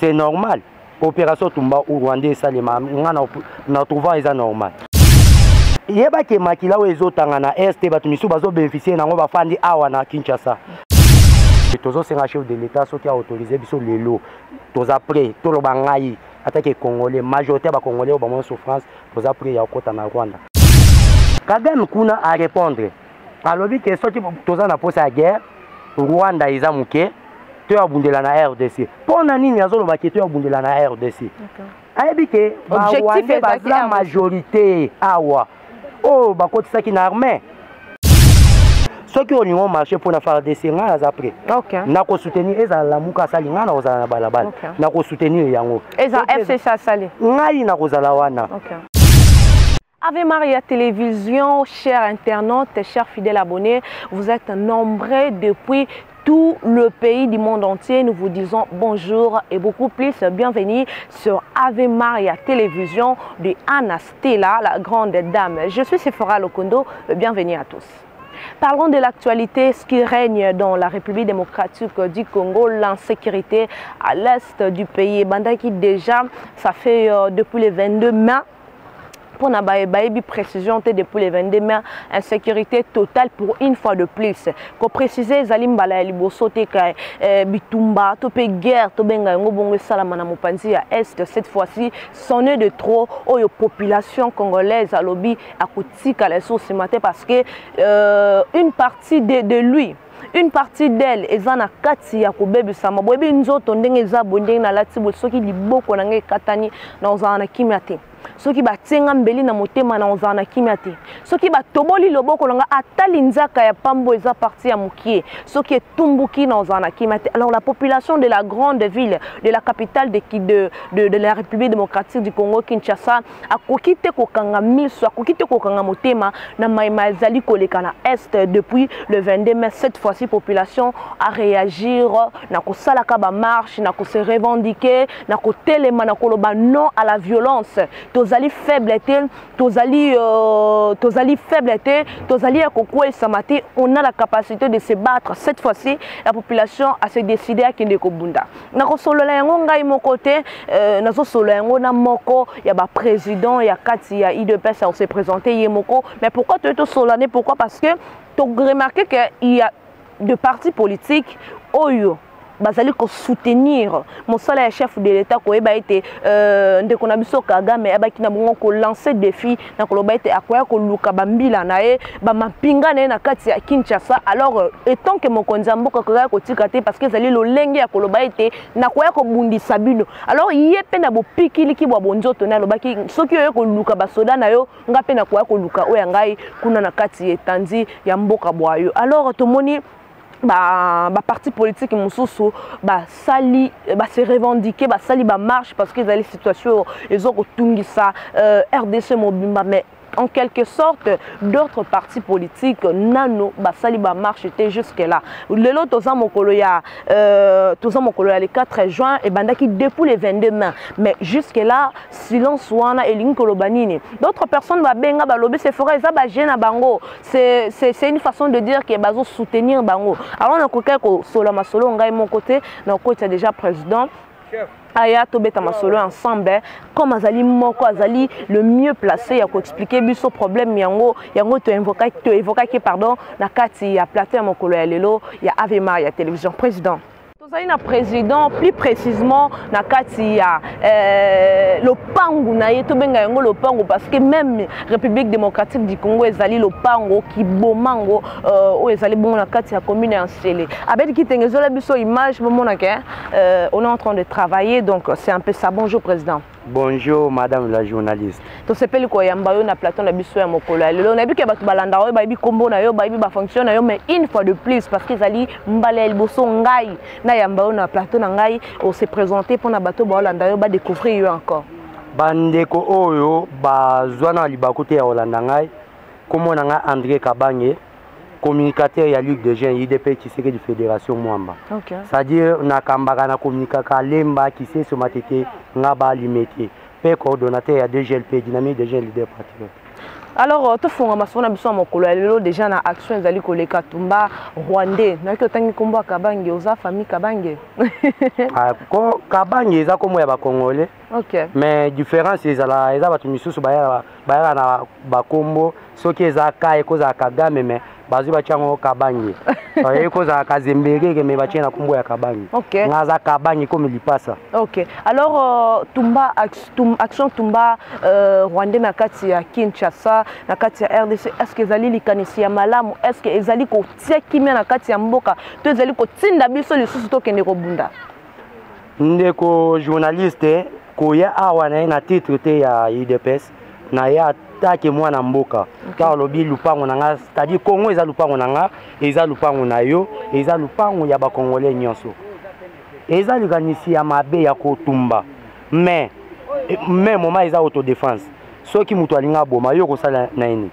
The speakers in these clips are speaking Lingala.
C'est normal. Opération Tumba ou Rwandais esalema, nga na trouva eza normal. Yeba ke makila oyo ezotanga na est, bato misusu bazobénéficie nango, bafandi awa na Kinshasa. Tozosenga chef de l'État, soki aautorise biso lelo, toza prêt. Toloba ngai atake Congolais, majorité ya Bacongolais oyo bamona souffrance, toza prêt ya kokɔta na Rwanda. Kagame kuna arépondre, alobi ke soki toza na posa ya guerre, Rwanda eza moke, to ya bundela na RDC. Mpo na nini azoloba ke to ya bundela na RDC? Ayebi ke Barwandais baza majorité awa, oyo bakotisaki na armée. Soki olingi omarche mpona FARDC, ngai naza prêt. Nakosoutenir. Ezala Lamuka asali, ngai nakozala na balabala, nakosoutenir yango. Eza FCC asali, ngai nakozala wana. Ave Maria Télévision, chers internautes, chers fidèles abonnés, vous êtes nombreux depuis tout le pays du monde entier. Nous vous disons bonjour et beaucoup plus bienvenue sur Ave Maria Télévision de Anna Stella, la grande dame. Je suis Sephora Lokondo, bienvenue à tous. Parlons de l'actualité, ce qui règne dans la République démocratique du Congo, l'insécurité à l'est du pays. Ebandaki déjà, ça fait depuis le 22 mai, mpona bayebi précision te, depuis le 22 mai, insécurité totale. Pour une fois de plus koprécise, ezali mbala ya liboso te ka bitumba to mpe guerre, tobenga yango bongo, esalama na mopanzi ya est. Cette fois-ci, c'en est de trop. Oyo population congolaise alobi akotikala lisusu nsima te, parce que une partie de lui, une partie d'elle eza na kati ya kobebisama. Boyebi nzoto ndenge eza boye, ndenge nalati boye, soki liboko na ngai ekatani, na ozala na kimia te. Soki batie nga mbeli na motema, na ozala na kimia te. Soki batoboli loboko na nga, ata linzaka ya pambo, eza partie ya mokie, soki etumbuki, na ozala na kimia te. Alors la population de la grande ville, de la capitale de la République démocratique du Congo, Kinshasa, akoki te kokanga miso, akoki te kokanga motema na mayema ezali koleka na est depuis le 22 mai. Cette fois-ci, population a réagir na kosalaka bamarche, na kose revendiquer, na kotelema, na koloba non à la violence. Tozali faible te, tozali faible te, tozali ya kokweyisama te. On a la capacité de se battre. Cette fois-ci, la population a se décidé akende kobunda. Nakosolola yango ngai moko te, nazosolola yango na moko ya baprésident ya kati ya UDPS. Se présenter ye moko. Mais pourquoi toye tosolola ne? Pourquoi? Parce que toremarqué que il y a de partis politiques oyo bazali kosoutenir mosala ya chef de l'État. Koyeba ete ndeko na biso Kagame ayebaki na bongo kolancer défi na koloba ete akoya koluka bambila na ye, bamapinga na ye na kati ya Kinshasa. Alors étant que mokonzi ya mboka, akoya kotika te, parce que ezali lolenge ya koloba ete nakoya kobundisa bino. Alors ye mpe na bopikiliki bwa bonzoto na alobaki: soki oye koluka basoda na yo, nga mpe nakoya koluka oyo ya ngai kuna na kati etandi ya mboka bwa yo. Alors tomoni baparti ba politique mosusu basali, base revendiquer, basali bamarche, parce que ezali situation eza kotungisa RDC mobimba. Mais en quelque sorte, d'autres partis politiques nano basali bamarche te jusque là. Lelo toza mokolo ya le 4 juin, ebandaki depuis le 22 mai, mais jusque là silence. Wana elingi koloba nini? D'autres personnes babenga, balobi Sephora, eza baje na bango, c'est une façon de dire que bazo soutenir bango. Alors nakoki kosola masolo ngai moko te, nakokotisa déjà président aya tobeta masolo ensemble. Comme azali moko, azali le mieux placé ya koexpliquer biso problème yango. Yango toinvokaki, pardon, na kati ya plateau ya mokolo ya lelo ya Ave Maria Télévision. Président, tozali na président, plus précisément na kati ya lopangu na ye. Tobenga yango lopangu parce que même République démocratique du Congo ezali lopango kibomango, oyo ezali bongo na kati ya commune ya Nsele. Abedi Kitenge, ezola biso image, bomonaka on est en train de travailler, donc c'est un peu ça. Bonjour président. Bonjour madame la journaliste. Tosepeli koyamba yo na plateau na biso ya mokolo ya lelo. Nayebi ke bato balandaka oyo bayebi nkombo na yo, bayebi bafonction na yo, mais une fois de plus, parce que ezali mbala ya liboso ngai nayamba yo na plateau na ngai, ose présenter mpona bato baolanda yo, badécouvrir yo encore. Bandeko oyo bazwa na libaku te ya kolanda ngai, kombo na ngai André Kabange, communicateur ya Ligue de jeunes UDP Tshisekedi Fédération Mwamba. C'est-à-dire nakambaka na communikaka Lemba, Kiseso, Matete, Ngaba, Limete, mpe coordonnateur ya DGLP, Dynamique des jeunes leaders patriotes. Alors tofunga masolo na biso ya mokolo ya lelo. Déjà na action ezali koleka, Tumba Rwandais, nayoki otangi nkombo ya Kabange. Oza famille Kabange? Ah, ko Kabange eza kombo ya Bacongolais. Mais différence ezala, eza bato misusu bayaka na bakombo. Soki eza ka, ekozala Kagame, mais bazwi batia yango Kabange. Ekozala Kazembereke, mais batie na kombo ya Kabange. Nga aza Kabange komi lipasa. Ok, alors Tumba action Tumba Rwandais na kati ya Kinshasa, na kati ya RDC, est ce que ezali likanisi ya malamu? Est ce que ezali kotia kimia na kati ya mboka to ezali kotinda biso lisusu tokende kobunda? Ndeko journaliste, koya awa na ye na titre te ya UDPS, na ye atake mwana mboka. Ntango alobi lupango na nga, c'est-à-dire Congo eza lupango na nga, eza lupango na yo, eza lupango ya Bacongolais nyonso. Eza likanisi ya mabe ya kotumba, mais moment eza autodéfense. Soki moto alingi aboma yo, kosala na ye nini?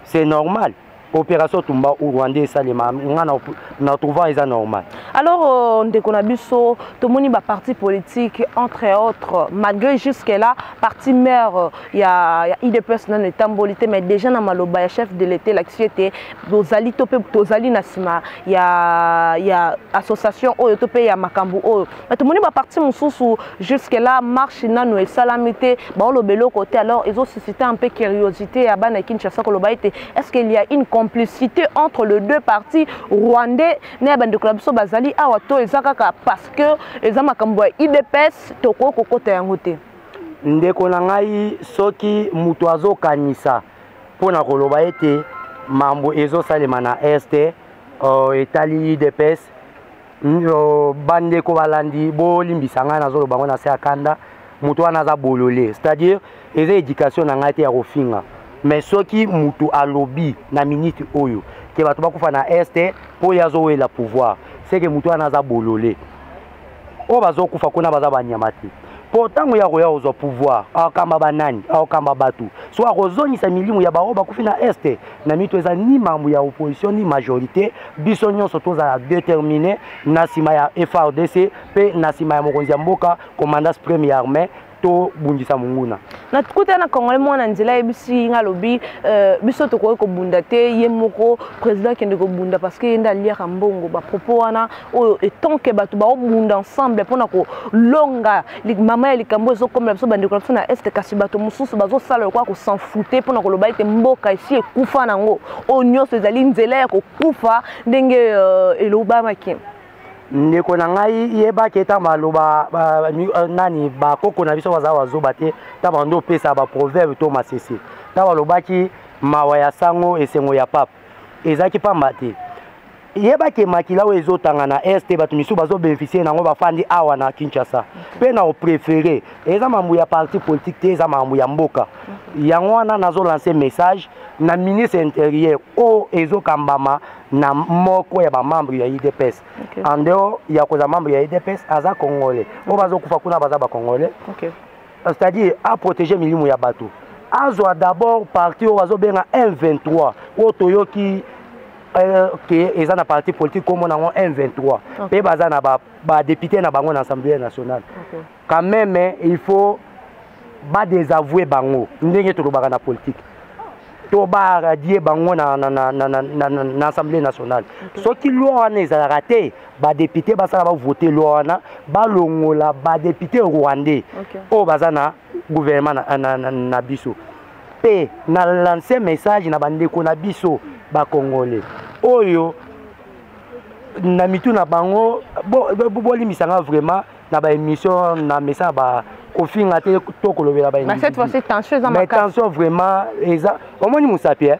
C'est normal, opération Tumba Rwandais esalema, nga na trouva eza normal. Alors ndeko na biso, tomoni baparti politique, entre autres, malgré jusque là parti mère ya UDPS nano etamboli te, mais déjà na maloba ya chef de l'État elakisi ete tozali to mpe tozali na nsima ya association oyo to mpe ya makambo oyo. Mais tomoni baparti mosusu, jusque là marche nano esalami te, baoloba eloko te. Alors ezosuscite un peu curiosité ya bana Kinshasa, koloba ete est ce qu'il y a une complicité entre les deux partis rwandais na ya bandeko na biso bazali awa, to eza kaka parce que eza makambo ya UDPS, tokoki kokota yango te? Ndeko na ngai, soki moto azokanisa mpo na koloba ete mambo ezosalema na Est etali UDPS, bandeko balandi, bolimbisa ngai, nazoloba ngo na se ya kanda, moto wana aza bolole. C'est-à-dire eza éducation na ngai te ya kofinga, mais soki moto alobi na minute oyo ke bato bakufa na Est mpo ye azowela pouvoir, c'est que moto wana aza bolole. Oyo bazokufa kuna baza banyama te, mpo ntango ya koya kozwa pouvoir, akokamba banani? Akokamba bato so akozongisa milimu ya bango bakufi na Est. Na mito eza ni mambo ya opposition ni majorité, biso nyonso tozala déterminé na nsima ya FARDC mpe na nsima ya mokonzi ya mboka, commandant suprême ya armée, tobundisa monguna. Nakuta na Congolais mwana nzela ayebisi nga, alobi biso tokoki kobunda te, ye moko président akende kobunda parce que ye nde aliaka mbongo. Bapropos wana oyo, étant que bato baobunda ensemble mpona kolonga mama ya likambo ezokomela biso, bandeko na biso na Est, kasi bato mosusu bazosala lokola kos'en foutre mpona koloba ete mboka esi ekufa nango, oyo nyonso ezali nzela ya kokufa ndenge elobamaki. Ndeko na ngai, yebaki ntango baloba nani, bakoko na biso baza bazoba te. Ntango bando opesa baproverbe to masese, ntango balobaki mawa ya sango, esengo ya pape, ezalaki pamba te. Yebaki makila oyo ezotanga na Est, bato misusu bazobénéficie nango, bafandi awa na Kinshasa. Mpe na opréféré, eza mambo ya parti politique te, eza mambo ya mboka. Yango wana nazolance message na ministre intérieur oyo ezokambama na moko ya bamembre ya UDPS. En dehors ya kozala membre ya UDPS, aza Congolais. Oyo bazokufa kuna baza Bacongolais. C'est-à-dire aprotéger milimo ya bato, azwa d'abord parti oyo bazobenga M23, oyo toyoki ke eza na parti politique kombo nango M23, mpe baza na badéputé na bango na Assemblée nationale. Quand même il faut badésavouer bango ndenge tolobaka na politique, to baradier bango na Assemblée nationale. Soki loi wana ezalaka te, badéputé basala bavote loi wana, balongola badéputé rwandais oyo baza na gouvernement na biso. Mpe na lance message na bandeko na biso Bacongolais oyo na mitu na bango, bolimbisanga vraiment, na baémission na message ba kofinga te to kolobela. Mais tension vraiment eza. Omoni mosapi, eh?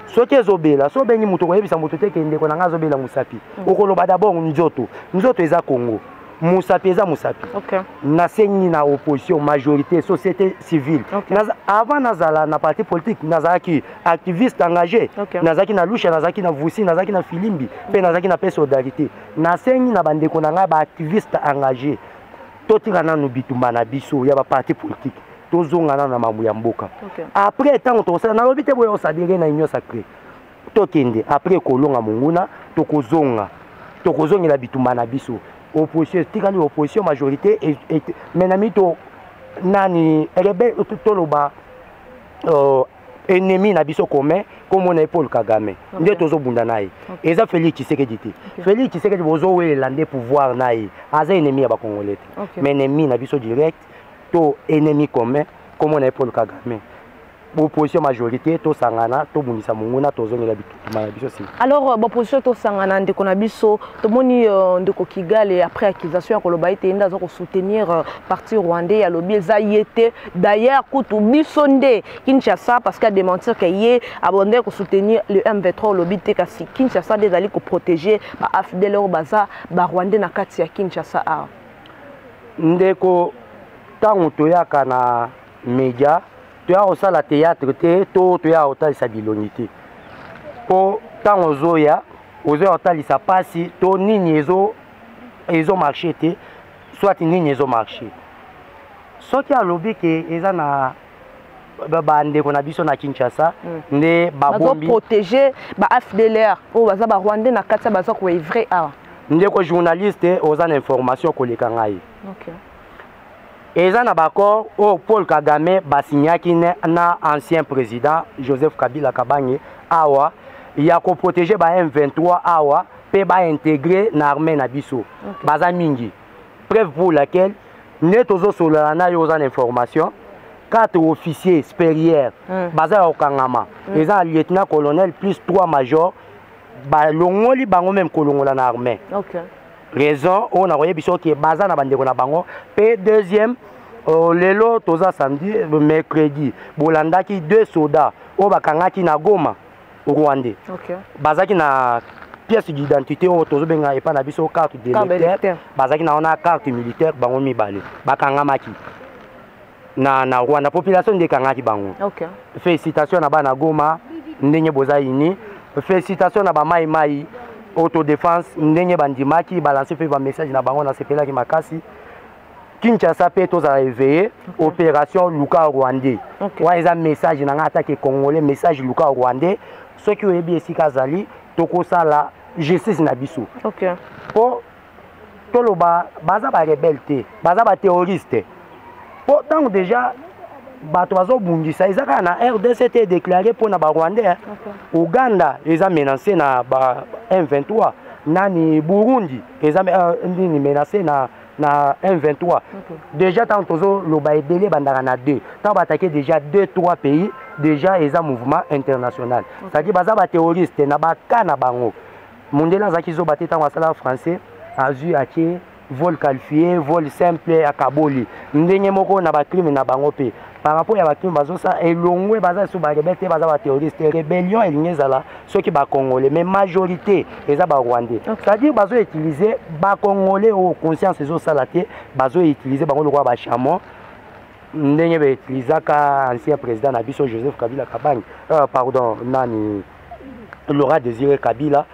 Soki ezobela, so obengi moto, koyebisa moto te ke ndeko na ngai azobela mosapi. Okoloba d'abord nzoto. Nzoto eza Congo, mosapi eza mosapi. Nasengi na opposition, majorité, société civile. Avant nazala na parti politique, nazalaki activiste engagé. Nazalaki na Lucha, nazalaki na Vusi, nazalaki na Filimbi, mpe nazalaki na mpe Solidarité. Nasengi na bandeko na ngai baactiviste engagé, totika nanu bitumba na biso ya baparti politique, tozonga nanu na mambo ya mboka. Après ntango tokosala, nalobi te boye osadere na Union sacrée, tokende après kolonga monguna, tokozonga, tokozongela bitumba na biso. Opposition etikali opposition, majorité, mais na mito nani rebelle, toloba. Ennemi na biso commun, komona ye Paul Kagame. Nde tozobunda na ye. Eza Félix Tshisekedi te. Félix Tshisekedi, bozowelela nde pouvoir na ye. Aza ennemi ya bacongolais te. Mais ennemi na biso direct to ennemi commun, komona ye Paul Kagame. Opposition, majorité, tosangana, tobundisa monguna, tozongela bituma na biso nsima. Alors, baopposition tosangana. Ndeko na biso, tomoni ndeko Kigali, après accusation ya koloba ete ye nde aza kosoutenir parti rwandais, alobi eza ye te. D'ailleurs kutu biso nde Kinshasa, parce que adémentir ke ye abandaki kosoutenir le M23. Olobi te, kasi Kinshasa nde ezali koprotéger baAFDL oyo baza barwandais na kati ya Kinshasa awa. Ndeko, ntango toyaka na média, toya kosala théâtre te to toya kotalisa bilongi te, mpo ntango ozoya, ozoya kotalisa mpasi to nini ezomarcher te, soit nini ezomarcher. Soki alobi ke eza na bandeko na biso na Kinshasa nde babombi, bazoprotéger ba AFDLR oyo baza barwandais na kati ya baza koœuvrer awa. Ndeko journaliste, oza na information koleka ngai. Eza na baaccord oyo Paul Kagame basignaki na ancien président Joseph Kabila Kabange awa ya koprotéger ba M23 awa mpe baintégrer na armée na biso. Baza mingi, preuve pour laquelle nde tozosolola na yo, oza na information, quatre officiers supérieurs baza ya kokangama. Eza na lieutenant colonel plus 3 major, balongoli bango même kolongola na armée. Raison oyo nakoyebi soki baza na bandeko na bango. Mpe deuxième, lelo toza samedi, mercredi bolandaki deux soldats oyo bakangaki na Goma, rwandais. Bazalaki na pièce d'identité oyo tozobenga epai na biso carte d'électeur, bazalaki na wana carte militaire. Bango mibale bakangamaki na Rwanda, population nde ekangaki bango. Félicitation na bana Goma ndenge boza ini, félicitation na bamaimai autodéfense ndenge bandimaki balance mpe bamessage na bango. Nasepelaki makasi. Kinshasa mpe tozala éveillé. Opération luka rwandais. Wana eza message na ngai atake congolais, message luka rwandais. Soki oyebi esika azali, tokosala justice na biso. Mpo toloba baza barebelles te, baza baterroriste, mpo ntango déjà bato bazobungisa, eza kaka na RDC te déclaré mpona barwandais. Uganda eza menacé na ba M23, nani, Burundi eza nini, menacé na M23. Déjà ntango tozoloba, ebele ebandaka na 2. Ntango baattaquer déjà 2, 3 pays, déjà eza mouvement international. C'est-à-dire baza baterroriste na baka na bango. Mondele azalaki zoba te. Ntango asala français, azwi atie vol qualifié, vol simple, akaboli ndenge moko na bacrime na bango. Mpe par rapport ya bacrime bazosala elongwe, baza lisusu barebelles te, baza baterroriste. Rébellion elingi ezala soki bacongolais, mais majorité eza barwandais. C'est-à-dire bazoutiliser bacongolais oyo conscience ezosala te, bazoutiliser bango lokola bachameau, ndenge bautilisaka ancien président na biso Joseph Kabila Kabange, pardon, nani, Laurent Désiré Kabila.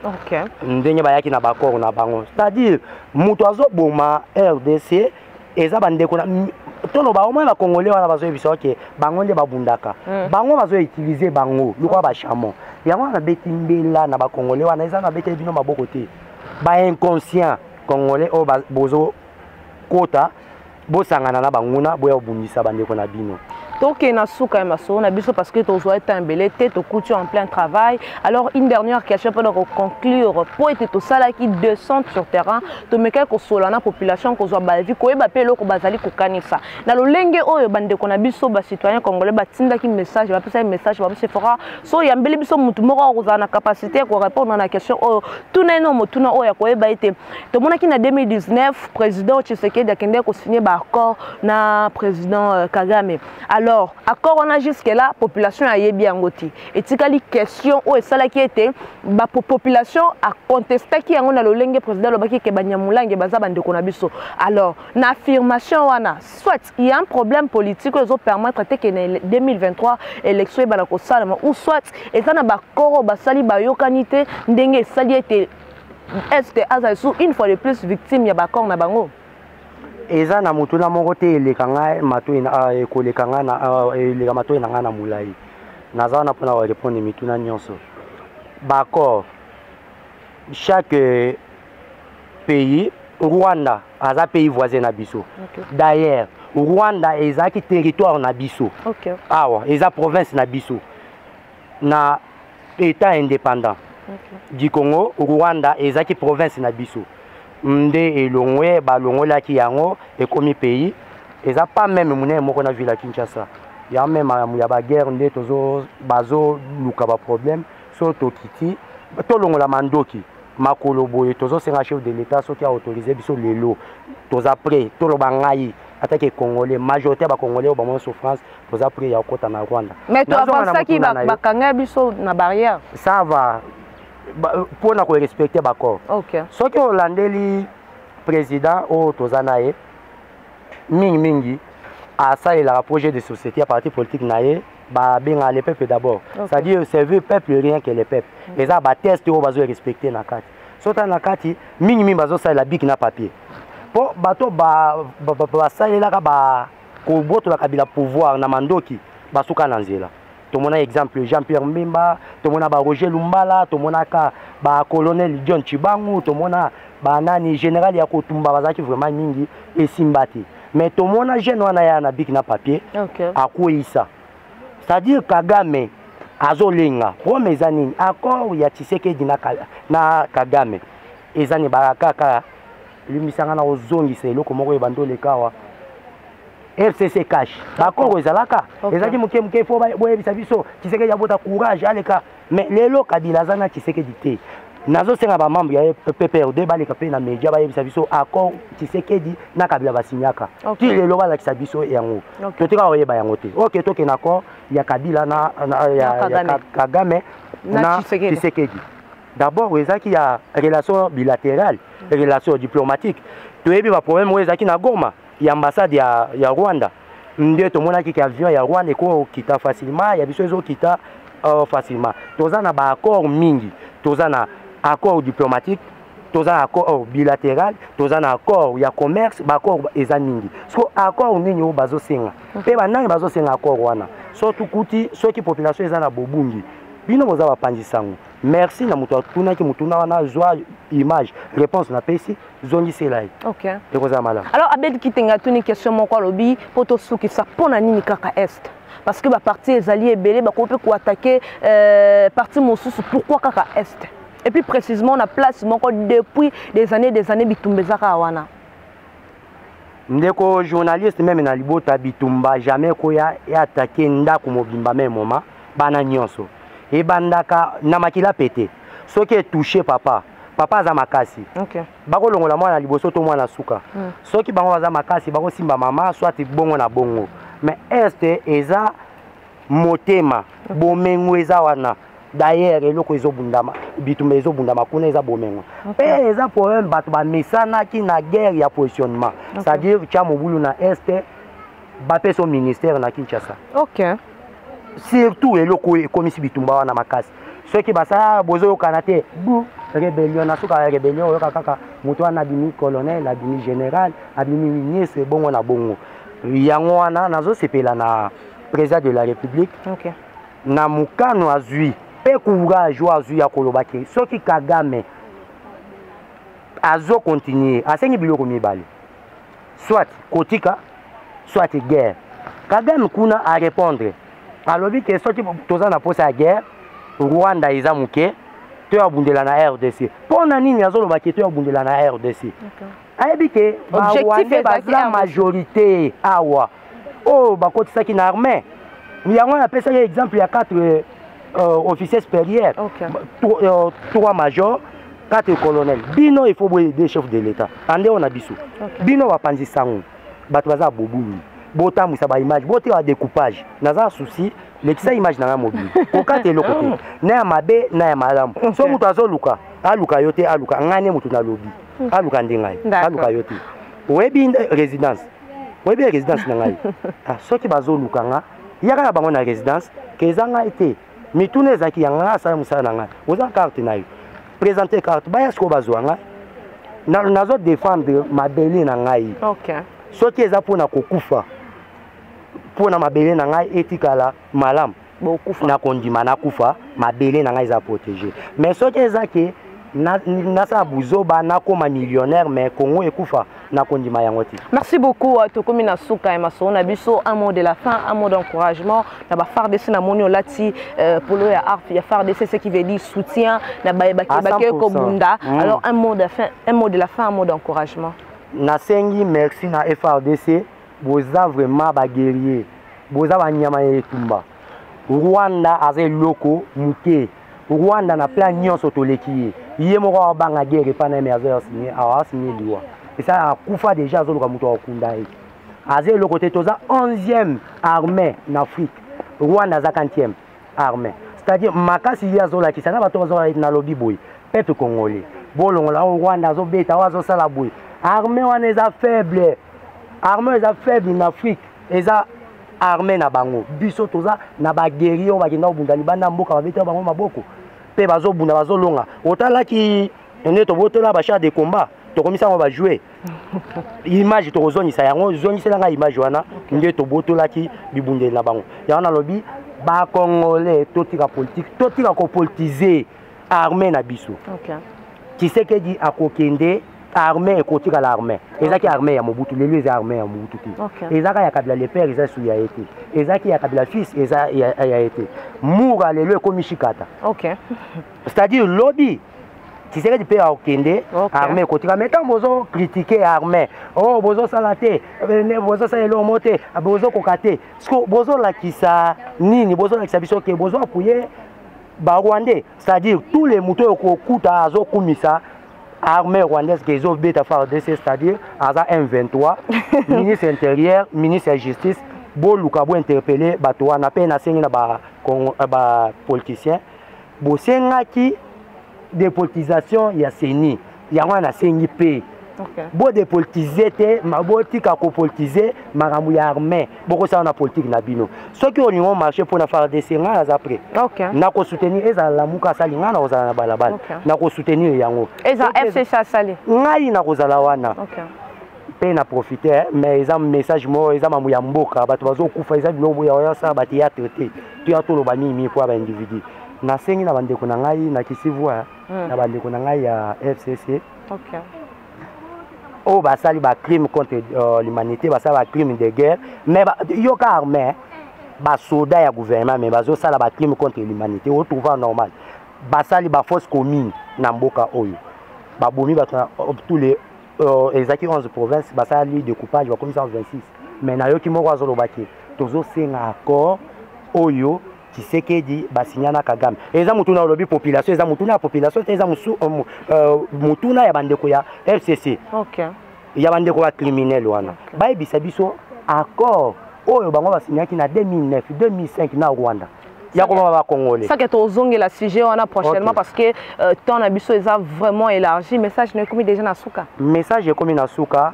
Ndenge bayaki na baaccord na bango, c'est-à-dire moto azoboma RDC eza bandeko na toloba omoi bacongolais wana bazoyebisa oke bango nde babundaka. Bango bazoutiliser bango lokola bachameau. Yango wana beti mbela na bacongolais wana, eza nabeteli bino maboko te. Bainconscient congolais oyo bozokota, bosangana na banguna, boya kobundisa bandeko na bino. Tokende na suka ya masolo na biso, parce que tozwa temps ebele te, tokuti en plein travail. Alors, une dernière question mpona koconclure, po ete tosalaki descente sur terrain, tomekaki kosola na population, kozwa baavis, koyeba mpe eloko bazali kokanisa na lolenge oyo bandeko na biso bacitoyen congolais batindaki message, bapesaki message. Babi Sephora, so oyambeli biso motu moko akozala na capacité ya korépondre na question oyo tuna eno motuna oyo ya koyeba ete tomonaki na 2019 président Tshisekedi akendeki kosigner baaccord na président Kagame. Alors, accord wana, jusque là population ayebi yango te. Etikali question oyo esalaki ete bapopulation acontestaki yango na lolenge président alobaki ke banyamulange baza bandeko na biso. Alors, na affirmation wana, soit il y a un problème politique oyo ezopermettre te ke na 2023 élection ebala kosalama, ou soit eza na baaccord oyo basali bayokani te, ndenge esali ete Est azali su une fois de plus victime ya baaccord na bango. Eza na motuna moko te eleka ngai matoi, ekoleka ngai na eleka matoi na ngai na molai. Naza wana mpona korépondre mituna nyonso. Baaccord, chaque pays, Rwanda aza pays voisin na biso. D'ailleurs, Rwanda ezalaki territoire na biso. Awa eza province na biso. Na état indépendant du Congo, Rwanda ezalaki province na biso. Nde elongwe, balongolaki yango, ekomi pays. Eza pas même monene moko na ville ya Kinshasa. Ya même makambo ya baguerre nde tozo bazoluka baproblème. So tokiti, tolongola mandoki makolo boye, tozosenga chef de l'État, soki autorise biso lelo, toza prêt. Toloba ngai atake Congolais, majorité ya Bacongolais oyo bamona souffrance, toza prêt ya kokɔta na Rwanda. Mais toavansaki, bakanga biso na barrière. Ça va, mpona korespecter baaccord. Soki olandeli président oyo toza na ye, mingimingi asalelaka projet de société ya parti politique na ye, babengaka le peuple d'abord, c'est-à-dire servir peuple, rien que le peuple. Eza batexte oyo bazorespecter na kati. So tala na kati, mingimingi bazosalela bic na papier, mpo bato basalelaka kobotola Kabila pouvoir na mandoki, basuka na nzela. Tomona exemple Jean Pierre Mbemba, tomona ba Roger Lumbala, tomonaka bacolonel John Chibangu, tomona banani, général ya kotumba, bazalaki vraiment mingi, esimba te. Mais tomona jeune wana ya na bic na papier, akweyisa, c'est-à-dire Kagame azolenga. Problème eza nini? Accord ya Tshisekedi na Kagame eza nini? Bakaka limbisanga na kozongisa eloko moko ebandi oleka awa, FCC CACH. Baaccord ezalaka, ezalaki moke moke. Fo boyebisa biso, Tshisekedi abota courage, aleka. Mais lelo Kabila aza na Tshisekedi te. Nazosenga bamembre ya PPRD baleka mpe na média, bayebisa biso accord Tshisekedi na Kabila basinyaka. Ti lelo balakisa biso yango. Totika koyeba yango te. Ok, tokende accord ya Kabila na ya Kagame na Tshisekedi. D'abord ezalaki ya relation bilatérale, relation diplomatique. Toyebi baproblème oyo ezalaki na Goma ya ambassade ya Rwanda. Nde tomonaki ke avion ya Rwanda ekokita facilement, ya biso ezokita facilement. Toza na baaccord mingi. Toza na accord diplomatique, toza na accord bilatéral, toza na accord ya commerce. Baaccord eza mingi. So accord nini oyo bazosenga, mpe banani bazosenga accord wana? So tukuti soki population eza na bobungi, bino boza bapanzi sango. Merci na moto atunaki motuna wana. Zwa image, réponse napesi, zongisela ye. Ekozala malamu. Alors, Abed Kitenga atuni question moko, alobi mpo tosukisa: mpo na nini kaka Est? Parce que baparti ezali ebele, bakoki mpe koattaquer parti mosusu. Pourquoi kaka Est, et puis précisément na place moko depuis des années, des années, bitumba eza kaka wana? Ndeko journaliste, même na libota, bitumba jamais koya eattaquer ndako mobimba même moment, bana nyonso. Ebandaka na makila pete. Soki etouche papa, papa aza makasi, bakolongola mwana liboso to mwana suka. Soki bango baza makasi, bakosimba mama, soit bongo na bongo. Mais Est eza motema, bomengo eza wana. D'ailleurs eloko ezobundama, bitumba ezobundama kuna, eza bomengo. Mpe eza problème, bato bamesanaki na guerre ya positionnement, c'est-à-dire tia mobulu na Est, bapesa ministère na Kinshasa. Surtout eloko oyo ekomisi bitumba wana makasi, soki basala bozoyokana te, bu rébellion. Na suka ya rébellion, oyoka kaka moto wana abimi colonel, abimi général, abimi ministre, bongo na bongo. Yango wana nazosepela na président de la République, na mokano azwi mpe courage oyo azwi ya koloba ke soki Kagame azocontinuer, asengi biloko mibale: soit kotika, soit guerre. Kagame kuna arépondre, alobi ke soki toza na posa ya guerre, Rwanda eza moke, to ya bundela na RDC. Mpo na nini azoloba ke to ya bundela na RDC? Ayebi ke Barwandais baza majorité awa oyo bakotisaki na armée. Yango apesaki exemple ya 4 officiers supérieurs, 3 majors, 4 colonel. Bino, il faut boaider chef de l'État ande oyo na biso. Bino bapanzi sango, bato baza bobungi, botambwisa baimage, botika découpage. Naza souci, lekisa image na ngai mobili, kokata eloko te, na ya mabe na ya malamu. So moto azoluka, aluka yo te, aluka ngai nde moto nalobi, aluka nde ngai, aluka yo te. Oyebi résidence, oyebi résidence na ngai. Ah, soki bazoluka nga, yaka na bango na résidence, ke eza ngai te. Mituna ezalaki ya ngai, asala mosala na ngai. Oza carte na yo, présente carte, baya sikoyo bazwa ngai. Nazodéfendre mabele na ngai. Soki eza mpona kokufa mpona mabele na ngai etikala malamu, nakondima nakufa, mabele na ngai eza protégé. Mais soki eza ke Nasala buzoba, nakóma millionnaire, mais Congo ekufa, nakondima yango te. Merci beaucoup. Tokomi na suka ya masolo na biso. Un mot de la fin, un mot d'encouragement na baFARDC. Namoni olati polo ya arf ya FARDC, ce qui veut dire soutien na bayebaki bake kobunda. Alors, un mot de fin, un mot de la fin, un mot d'encouragement. Nasengi merci na FARDC. Boza vraiment baguerrier, boza banyama ya etumba. Rwanda aza eloko moke. Rwanda na plan nyonso toleki ye. Ye moko abanga guerre epai na ye, mais azoya asigner liwa, esa akufa déjà, azoluka moto akunda ye. Aza eloko te. Toza 11e armée na Afrique, Rwanda aza 40e armée, c'est-à-dire makasi ye azolakisa na bato bazola. Nalobi boye, peuple congolais, bolongola oyo Rwanda azobeta, oyo azosala boye. Armée wana eza faible, armée eza faible na Afrique, eza armée na bango. Biso toza na baguerrier oyo bakenda kobunda libanda mboka, babetela bango maboko mpe bazobunda, bazolonga. Otalaki nde tobotola bachar de combat, tokomisa yango bajouet. Image tokozongisa yango, zongiselanga image wana nde tobotolaki bibundeli na bango. Yango nalobi, bacongolais, totika politique, totika kopolitiser armée na biso. Tshisekedi akokende, armée ekotikala armée. Ezaki armée ya Mobutu, lelo eza armée ya Mobutu te. Ezaka ya Kabila le père, eza su ya ye te. Ezaki ya Kabila fils, eza ya ye te. Mura lelo ekomi shikata. C'est-à-dire lobi Tshisekedi mpe akokende, armée ekotika. Mais ntango bozocritiquer armée, o bozosala te, bozosala eloko mo te, bozokoka te, parce bozolakisa nini? Bozolakisa biso ke bozoappuyer barwandais. C'est-à-dire tous les moto oyo kokuta azokumisa armée rwandaise ke ezobeta FARDC, c'est-à-dire aza M23. Ministre intérieur, ministre ya justice, boluka bointerpeller bato wana. Mpe nasengi na bapoliticien, bosengaki dépolitisation ya CENI, yango wana nasengi mpe bodépolitiser te, botika kopolitiser makambo ya armée. Bokosala na politike na bino. Soki olingi omarcher mpona FARDC, ngai naza prêt, nakosoutenir. Ezala Lamuka asali, ngai nakozala na balabala, nakosoutenir yango. Eza FCC asali, ngai nakozala wana mpe na profite. Mais eza message moko, eza mambo ya mboka, bato bazokufa, eza biloko ya oyasala bathéâtre te. Toya toloba mingi mpo ya baindividu. Nasengi na bandeko na ngai na Kisivwa, na bandeko na ngai ya FCC oyo basali bacrime contre l'humanité, basali bacrime de guerre, mais yoka, armée, basoda ya gouvernement, mais bazosala bacrime contre l'humanité, otrouva normal? Basali bafosse commune na mboka oyo, babomi bato na tous les ezalaki 11 province, basali découpage, bakomi 126. Mais nayoki moko azolobaki tozosenga accord oyo Tshisekedi basinya na Kagame. Eza mutuna olobi population, eza mutuna ya population te, eza mutuna ya bandeko ya FCC, ya bandeko ya criminel wana. Bayebisa biso accord oyo bango basinyaki na 2009, 2005 na Rwanda ya kobama bacongolais. Sake tozongela sujet wana prochainement, parce que temps na biso eza vraiment élargi. Message na ekomi déjà na suka. Message ekomi na suka.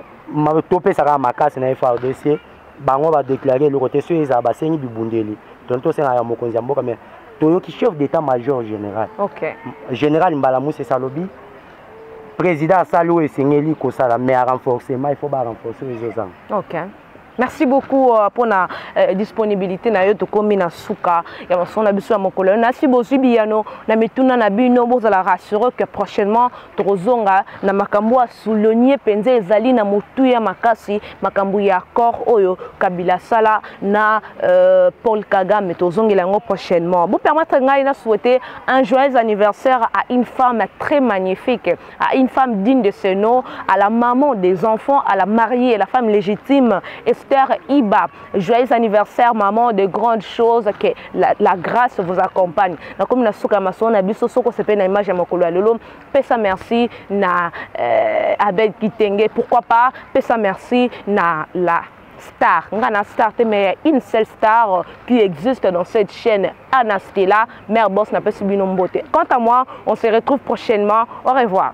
Topesaka makasi na FARDC. Bango badéclarer eloko te. Soki ezala basengi bibundeli, donc tosengaka ya mokonzi ya mboka. Mais toyoki chef d'état major général, général Mbala Musesa, alobi président asali oyo esengeli kosala, mais ya renforcement, il faut barenforcer oyo ezozanga. Ok, merci beaucoup mpona disponibilité na yo. Tokomi na suka ya masolo na biso ya mokolo. Nasi bozwi biyano na mituna na bino. Bozala rassuré que prochainement tokozonga na makambo ya souligné mpenza, ezali na motuya makasi, makambo ya accord oyo Kabila asala na Paul Kagame. Tozongela yango prochainement. Bopermettre ngai na souhaiter un joyeux anniversaire à une femme très magnifique, à une femme digne de ce nom, à la maman des enfants, à la mariée, la femme légitime, Esther Iba. Joyeux anniversaire, maman, de grandes choses, que la grâce vous accompagne. Nakomi na suka masolo na biso. Soko sepe na image ya mokolo ya lelo, pesa merci na Abed Kitenge, pourquoi pas pesa merci na la star, nga na star te, mais une seule star qui existe dans cette chaîne, Anna Stella, mère boss. Napesi bino mbote. Quant à moi, on se retrouve prochainement. Au revoir.